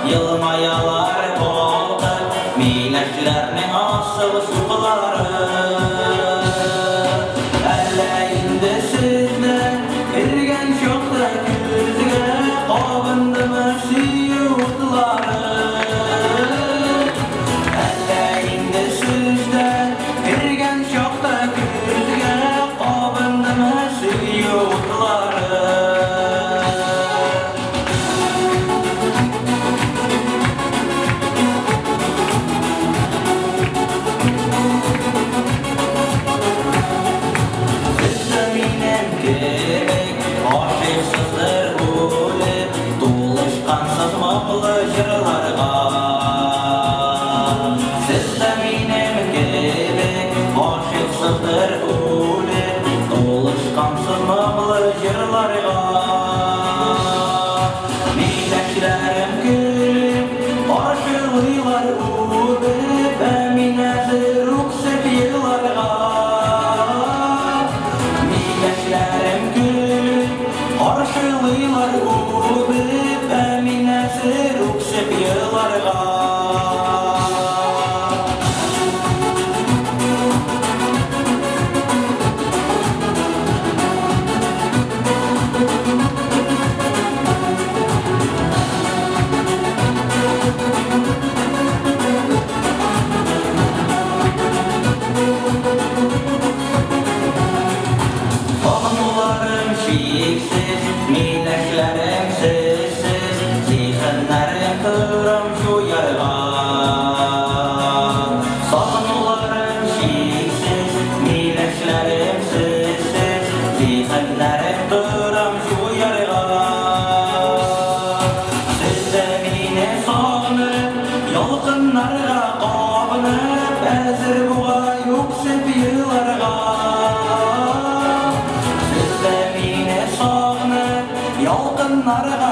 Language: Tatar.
Елмаялар балкып миләшләрнең асыл суклары. Әллә инде сезне кергән чакта күзгә кабындымы сөю утлары? Әллә инде сездә кергән чакта күзгә кабындымы сөю утлары? Сез дә минем кебек гашыйксыздыр үлеп, тулышкансыз моңлы җырларга. Сез дә минем кебек гашыйксыздыр үлеп, тулышкансыз моңлы җырларга. Миләшләрем көлеп, каршылыйлар үбеп, ә мин әзер үксеп еларга. Миләшләрем көлеп, каршылыйлар үбеп, ә мин әзер үксеп еларга. Сагынуларым чиксез, миләшләрем сезсез, зиһеннәрем торам җуярга. Сагынуларым чиксез, миләшләрем сезсез, зиһеннәрем торам җуярга. Сез дә мине сагынып, ялкыннарга кабынып, әзер бугай үксеп еларга. Сез дә мине сагынып, ялкыннарга